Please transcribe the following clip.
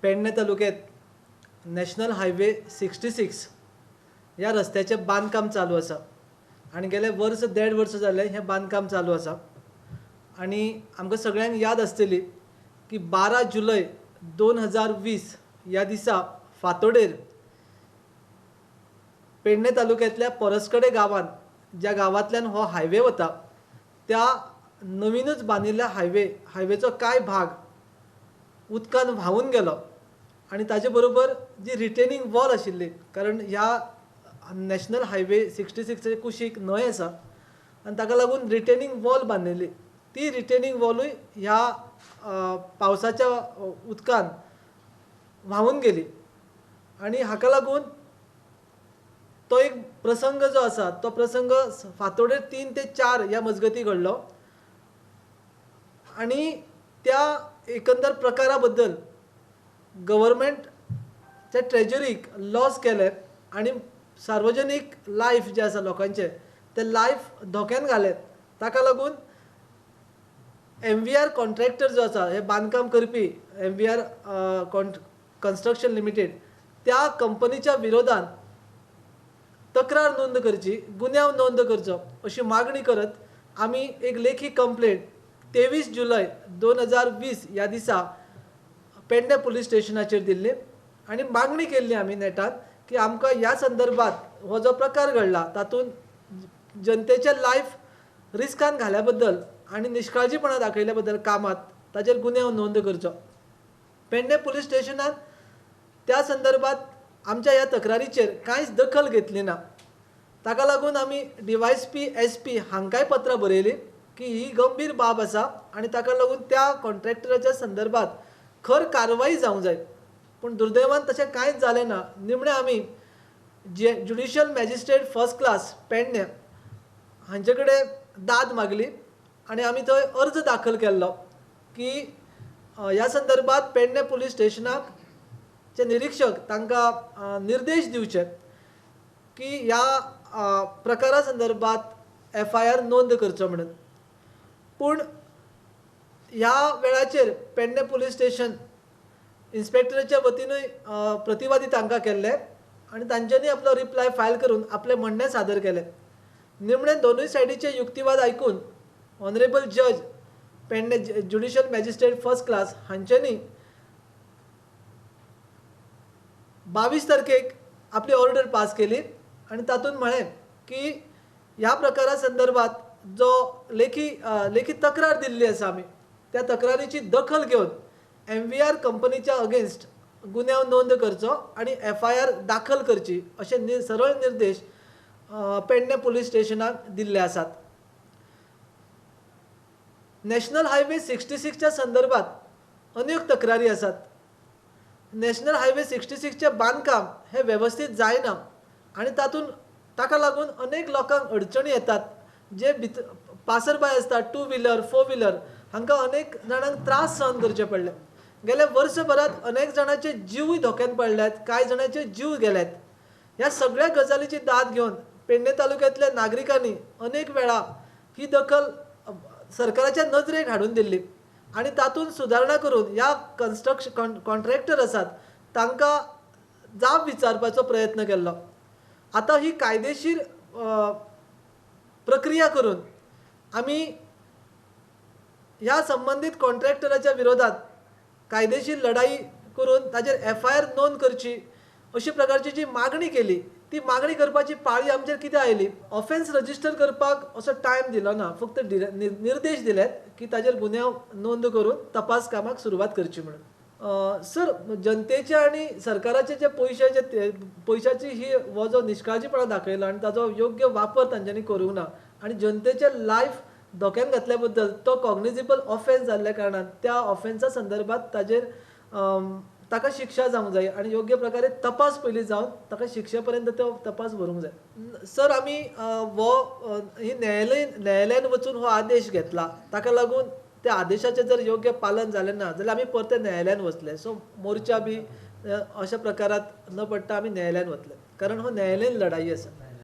पेडणे तालुक्यात national highway 66 ह्या रस्त्याचें बांदकाम चालू आसा आनी गेले वर्स देड वर्स जालें हें बांदकाम चालू आसा. आनी आमकां सगळ्यांक याद आसतली की 12 जुलय 2020 ह्या दिसा फांतोडेर पेडणे तालुक्यांतल्या पोरस्कडे गांवांत, ज्या गांवांतल्यान हो हायवे वता, त्या नवीनच बांदिल्ल्या हायवेचो कांय भाग उदकान व्हांवून गेलो आनी ताजे बरोबर जी रिटेनिंग वॉल आशिल्ली, कारण ह्या नॅशनल हायवे 66 कुशीक न्हंय आसा आनी ताका लागून रिटेनिंग वॉल बांदिल्ली, ती रिटेनिंग वॉलूय ह्या पावसाच्या उदकान व्हांवून गेली. आनी हाका लागून तो एक प्रसंग जो आसा तो प्रसंग फांतोडेर 3 ते 4 ह्या मजगती घडलो आनी त्या एकंदर प्रकारा बद्दल गव्हर्मेंटच्या ट्रेजरीक लॉस केले आनी सार्वजनीक लायफ जें आसा लोकांचें तें लायफ धोक्यान घालें. ताका लागून MVR contractor जो आसा, हे बांदकाम करपी MVR construction limited, त्या कंपनीच्या विरोधान तक्रार नोंद करची, गुन्यांव नोंद करचो अशी मागणी करत आमी एक लेखी कंप्लेंट 23 जुलय 2020 ह्या दिसा पेडणे पुलीस स्टेशनाचेर दिल्ली आनी मागणी केल्ली आमी नेटान की आमकां ह्या संदर्भात हो जो प्रकार घडला तातूंत जनतेचें लायफ रिस्कान घाल्या बद्दल आनी निश्काळजीपणा दाखयल्या बद्दल कामात ताचेर गुन्यांव नोंद करचो. पेडणे पुलीस स्टेशनान त्या संदर्भात आमच्या ह्या तक्रारीचेर कांयच दखल घेतली ना. ताका लागून आमी DYSP SP हांकांय पत्रां बरयलीं की ही गंभीर बाब आसा आनी ताका लागून त्या कॉन्ट्रॅक्टराच्या संदर्भात खर कारवाई जावंक जाय. पूण दुर्दैवान तशें कांयच जालें ना. निमणें आमी जे judicial magistrate first class Pedne हांचे कडेन दाद मागली आनी आमी थंय अर्ज दाखल केल्लो की ह्या संदर्भात पेडणे पुलीस स्टेशनाक चे निरीक्षक तांकां निर्देश दिवचे की ह्या प्रकारा संदर्भात FIR नोंद करचो म्हणून. पूण ह्या वेळाचेर पेडणे पुलीस स्टेशन इन्स्पेक्टराच्या वतीनूय प्रतिवादी तांकां केल्ले आनी तांच्यांनी आपलो रिप्लाय फायल करून आपलें म्हणणें सादर केलें. निमणें दोनूय सायडीचे युक्तिवाद आयकून ऑनरेबल जज Pedne judicial magistrate first class हांच्यांनी 22 तारखेक आपली ऑर्डर पास केली आनी तातूंत म्हळें की ह्या प्रकारा संदर्भात जो लेखी तक्रार दिल्ली आसा आमी त्या तक्रारीची दखल घेवन MVR कंपनीच्या अगेन्स्ट गुन्यांव नोंद करचो आनी FIR दाखल करची अशे सरळ निर्देश पेडणे पुलीस स्टेशनाक दिल्ले आसात. नॅशनल हायवे 66च्या संदर्भात अनेक तक्रारी आसात. नॅशनल हायवे 66चें बांदकाम हें वेवस्थीत जायना आनी तातूंत ताका लागून अनेक लोकांक अडचणी येतात. जे पासरबाय आसतात, 2 व्हिलर 4 व्हिलर हांकां अनेक जाणांक त्रास सहन करचे पडले. गेल्या वर्सभरात अनेक जाणांचे जिवूय धोक्यान पडल्यात, कांय जाणांचे जीव गेल्यात. ह्या सगळ्या गजालीची दाद घेवन पेडणे तालुक्यांतल्या नागरिकांनी अनेक वेळा ही दखल सरकाराच्या नजरेक हाडून दिल्ली आनी तातूंत सुदारणा करून ह्या कन्स्ट्रक्शन कॉन्ट्रॅक्टर आसात तांकां जाप विचारपाचो प्रयत्न केल्लो. आतां ही कायदेशीर प्रक्रिया करून आमी ह्या संबंदीत कॉन्ट्रॅक्टराच्या विरोधात कायदेशीर लढाई करून ताचेर FIR नोंद करची अशी प्रकारची जी मागणी केली ती मागणी करपाची पाळी आमचेर कितें आयली, ऑफेन्स रजिस्टर करपाक असो टायम दिलो ना, फक्त निर्देश दिले की ताचेर गुन्यांव नोंद करून तपास कामाक सुरवात करची म्हणून. सर, जनतेचे आनी सरकाराचे जे पयशे पयशाची ही हो जो निश्काळजीपणा दाखयला आनी ताजो योग्य वापर तांच्यांनी करूंक ना आनी जनतेचे लायफ धोक्यान घातल्या बद्दल तो कॉग्निजेबल ऑफेन्स जाल्ल्या कारणान त्या ऑफेन्सा संदर्भात ताजेर ताका शिक्षा जावंक जाय आनी योग्य प्रकारे तपास पयलीं जावन ताका शिक्षे पर्यंत तो तपास व्हरूंक जाय. सर, आमी हो ही न्यायालयान वचून हो आदेश घेतला, ताका लागून त्या आदेशाचें जर योग्य पालन जालें ना जाल्यार आमी परते न्यायालयान वचले. सो मोर्चा बी अशा प्रकारात न पडटा आमी न्यायालयान वतले, कारण हो न्यायालयीन लढाई आसा.